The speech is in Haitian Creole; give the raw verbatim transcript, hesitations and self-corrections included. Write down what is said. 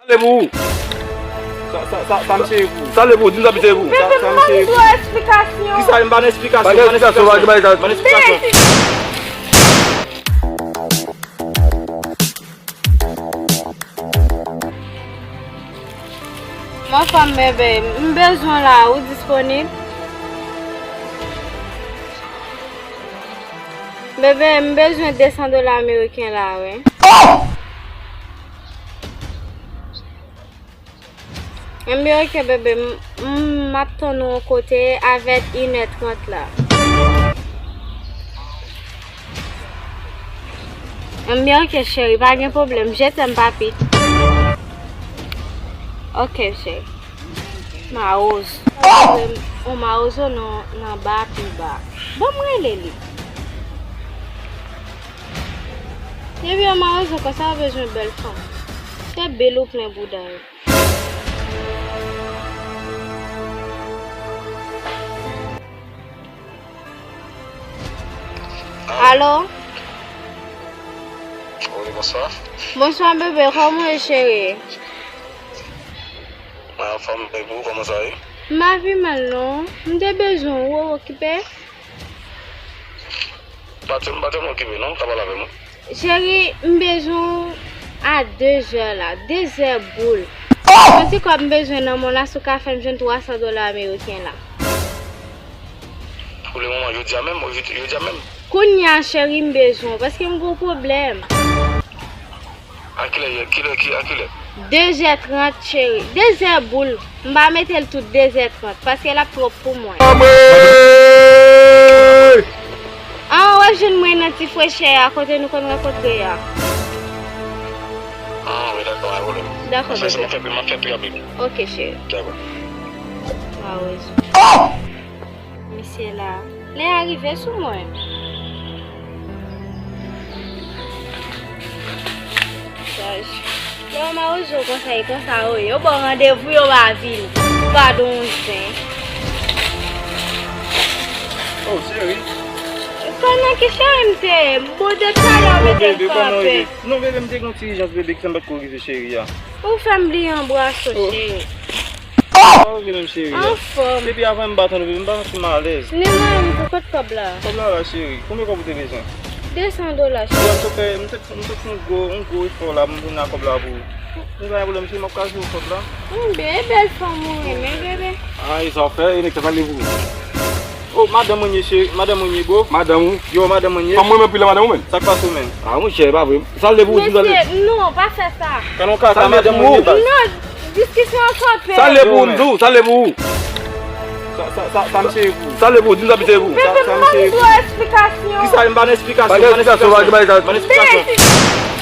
Sa le pou ou? Sa, sa, sa, sa m cheri pou ou? Sa le pou ou? Di m sa m cheri pou ou? Bebe, m ban m yon esplikasyon. Kisa? M ban esplikasyon, ban esplikasyon, ban esplikasyon. M anfòm, bebe. M bezwen w la, ou disponib? Bebe, m bezwen de san dola ameriken la, wi. Ebyen, oke, bebe, m, m, m ap tann ou yon kote avèk inè trant la. Ebyen, oke, cheri, pa gen pwoblèm. Je t'aime, papi. Oke, cheri. Mawozo. On mawozo nan, nan ba pi ba. Ban m rele li. Depi yon mawozo konsa, ou bezwen bèl fanm. Se bil ou plen bouda yo. Alo? Wi, bonswa. Bonswa, bebe. Kòman w ye, cheri? Mwen anfòm, e pou ou, kòman sa ye? M pa pi mal, non. M te bezwen w, ou okipe? Pa te, m pa tèlman okipe, non. Ka pale avè m, wi. Cheri, m bezwen w a de zè la. De zè boul. Yon ti kòb m bezwen nan men w la, si w ka fè m jwenn twa san dola ameriken la. Pou le moman, jodi a menm, jodi, jodi a menm. Kounye a, cheri, m bezwen w, paske m gon pwoblèm. A kilè, kilè, ki, a kilè? De zè trant, cheri. De zè boul. M pa mete l tout de zè trant, paske l ap twòp pou mwen. Anmwey! An, w ap jwenn mwen nan ti frechè a, kote nou konn rankontre a. An, wi, dakò, pa gen pwoblèm. Dakò, bebe. M ap fè pi, m ap fè pi rapid. Oke, cheri. Dakò. Mawozo. Misye la, lè a rive sou mwen. Saj. Lè yo mawozo konsa, e konsa yo ye. Yo ba w randevou, yo pa vini. Ou pa don zen. Oh, cheri. Pandan ki cheri m te ye, m bon de talè w mete m kanpe. Non, bebe, m te gen yon ti ijans, bebe, ki fè m pa t ko rive cheri a. Ou fè m bliye anbrase w, cheri. Sa rive menm, cheri? Anfòm. Depi avan m pa tann ou, m pa santi m alèz. Ni mwen menm tou, kot kòb la? Kòb la la, cheri. Konbyen kòb ou te bezwen? De san dola, cheri. M te fè, m te, m te fè yon gwo, yon gwo efò la pou m vin ak kòb la pou ou. Men pa gen pwoblèm, cheri, m ap ka jere kòb la. Wi, bebe, bèl fanm ou renmen, bebe. Ah, e sa w fè, e nèg sa pale pou ou. Oh, madanm mwen ye, cheri, madanm mwen ye, bro. Madanm ou? Yo, madanm mwen ye. Fanm mwen menm, pi la madanm ou menm? Sa k pase w menm? Ah, monchè, e pa vre. Sa l de pou ou, di m sa l de. Mesye, non, pa fè sa. Sa l de pou ou? Non, diskisyon an kanpe. Sa l de pou ou, m di w, sa l de pou ou. Sa, sa, sa, sa m cheri pou ou. Sa l de pou ou, di m sa m cheri pou ou. Bebe, m ban m yon esplikasyon. Kisa, m ban esplikasyon? Pa gen esplikasyon, pa gen esplikasyon. Ban esplikasyon.